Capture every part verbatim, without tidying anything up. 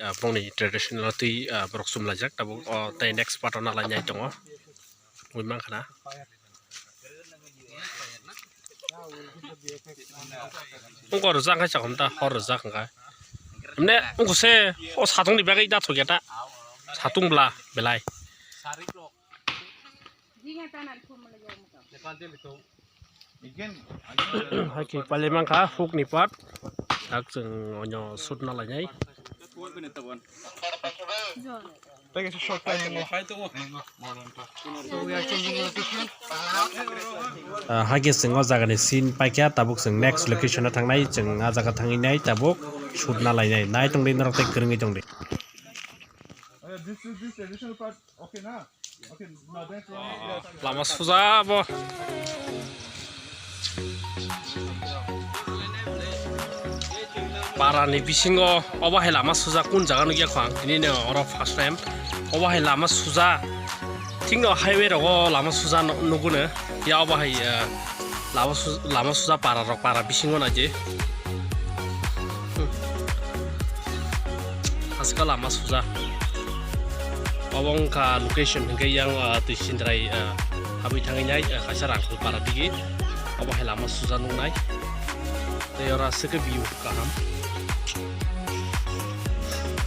Ah, bongni traditional twi, ah, borok chumlaijak tabuk, o tei next part o nalainai tongo. Ui mankha na. Wngkha rwjak khe chakhamta hor rwjak wngkha. Himne wngkha se o satungni bagwi dathok ya ta. Satung bla belai. Hai khe pailai mankha hukni part. Dak chwng onyo shoot nalainai. Ah, hai khe chwng o jagani scene paikha, tabuk chwng next location o thangnai, chwng ah jaga thangwi nai, tabuk shoot nalainai. Nai tongdi norok tei kwrwngwi tongdi. Lama suja bo. Para ni bisingo obo hai lama suja kun jaga nukya kho ang, tini no oro first time. Obo hai lama suja, thik no highway rogo lama suja nu-, nugo no. Ya obo hai, eh, lama su-, lama suja para rok, para bisingo na je. Hmm. Haska lama suja. Obo wngkha location hwnkhe yang, ah, twi sindrai, ah, habwi thangwi nai, ah, kaisa Rangkhol para digi. Obo hai lama suja nuknai. Tei oro aswk khe view kaham.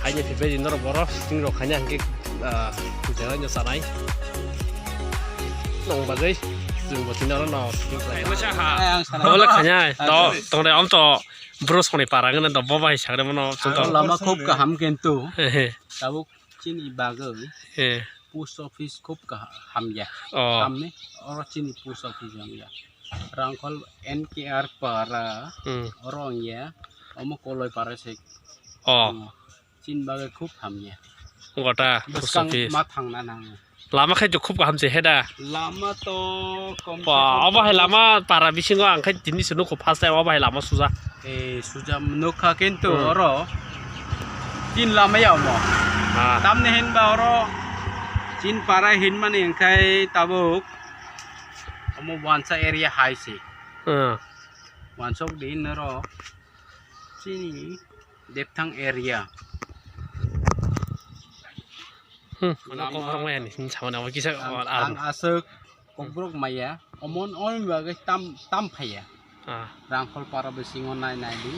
Haini phaibai di norok borok, sitting rok khaina hwnkhe, ah, puja no chanai. Nong bagwi, chwng bo tini oro no. Obo le khaina, to, tongde om to, bro songni para ngene to, bo bai sagre mono, chwng to. Lama khub kaham kintu. He, he. Tabuk chini bagwi. He. Post office khub kaha-, hamya. Oh. Hamni oro chini post office hamya. Rangkhol N K R para, hmm, oro wngya. Omo Koloi para se. Oh. Hmm. Chini bagwi khub hamya. Gota post office. Bwskang ma thangna nango. Lama khai to khub kaham se heda. Lama to kom se kom. Obo hai lama para bisingo ang khai tini se nukho first time obo hai lama suja. Eh, suja nukha kintu, hmm, oro tin lama ya omo. Ah. Tamni hinba oro tin para hinmani hwnkhe tabuk omo wansa area hai se. Hmm. Wansok di noro chini Depthang area. Hmm, lama kokrok maya ni, hmm, sama nama kisa, ang, oh, ang aswk kokrok maya, omon on bagwi tam, tam phaya. Ah. Rangkhol para bisingo nai nai di.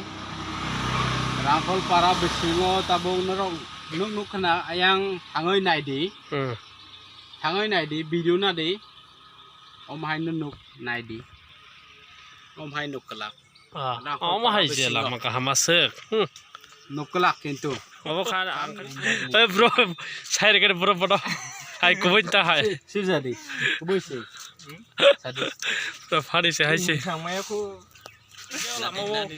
Rangkhol para bisingo tabuk norok nuk nuk khna ayang thangwi nai di. Hmm. Thangwi nai di, video na di. Om hai no nuk nai di. Om hai nuk kwlak. Ah, omo hai je lama kaham aswk. Hmm. Nuklak kintu. Obo kha ang, eh, bro, sai rega bro bono. Hai kubui ta hai. Si, si jadi. Kubui si. Jadi. To phani se hai se. Thangmaya khu. Lama o.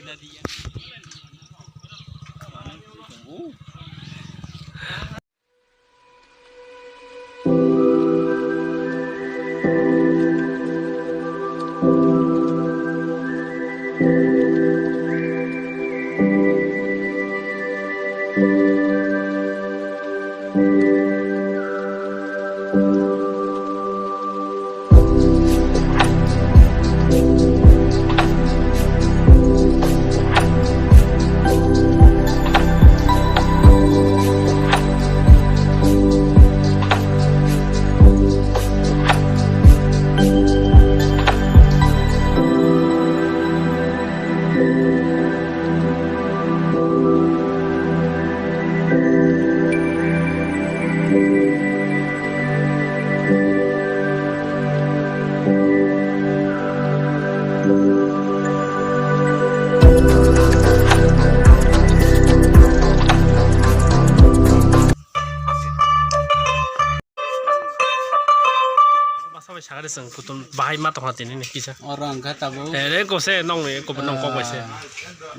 Masa bai sagari seng kutum bahai ma tongha tini ni kisa. Oro ang kha tabuk. Eh, re ko se nong ni ko nong kok bai se. Ah,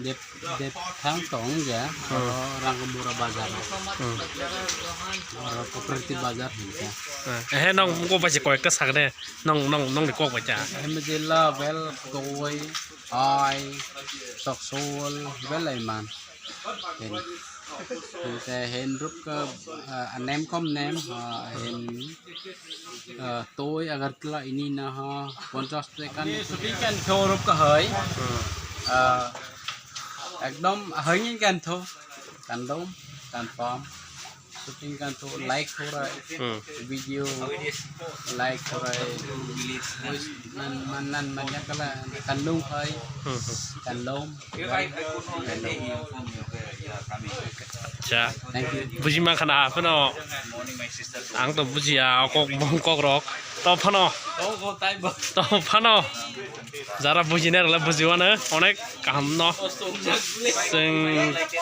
dep, dep thang tong ya. Hmm. Oro Rangkabura bazar. Hmm. Oro Cooperative bazar hinka. Eh, eh, nong kok bai se koi ka sagre. Nong, nong, nong ni kok bai cha. Hemjela bel koi ai toksol bel ai man. Hen, hen te hen rup ka, ah, nem kom nem, ah, hen, ah, toi Agartala ini na ha, ponchas taka ni shooting kan tho rup ka hai. Ah, ekdom hai ni kan tho, kandom. Confirm. Shooting kan to like khorai. Hmm. Video like khorai. Voice nan man nan man ya kala kan lung khai. Hmm, hmm. Kan lom. Acha. Thank you. Bujima khana phano. Ang to bujiya kok bong kok rok. To phano. To phano. Jara bujina rok le bujiwano onek kaham no. Sing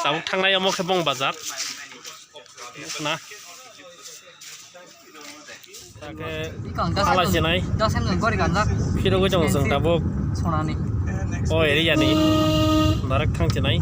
tabuk thangnai omo khe bong bazar. Na. Hala chenai. Phirogwi tongo chwng tabuk. O area ni. Narak thang chenai.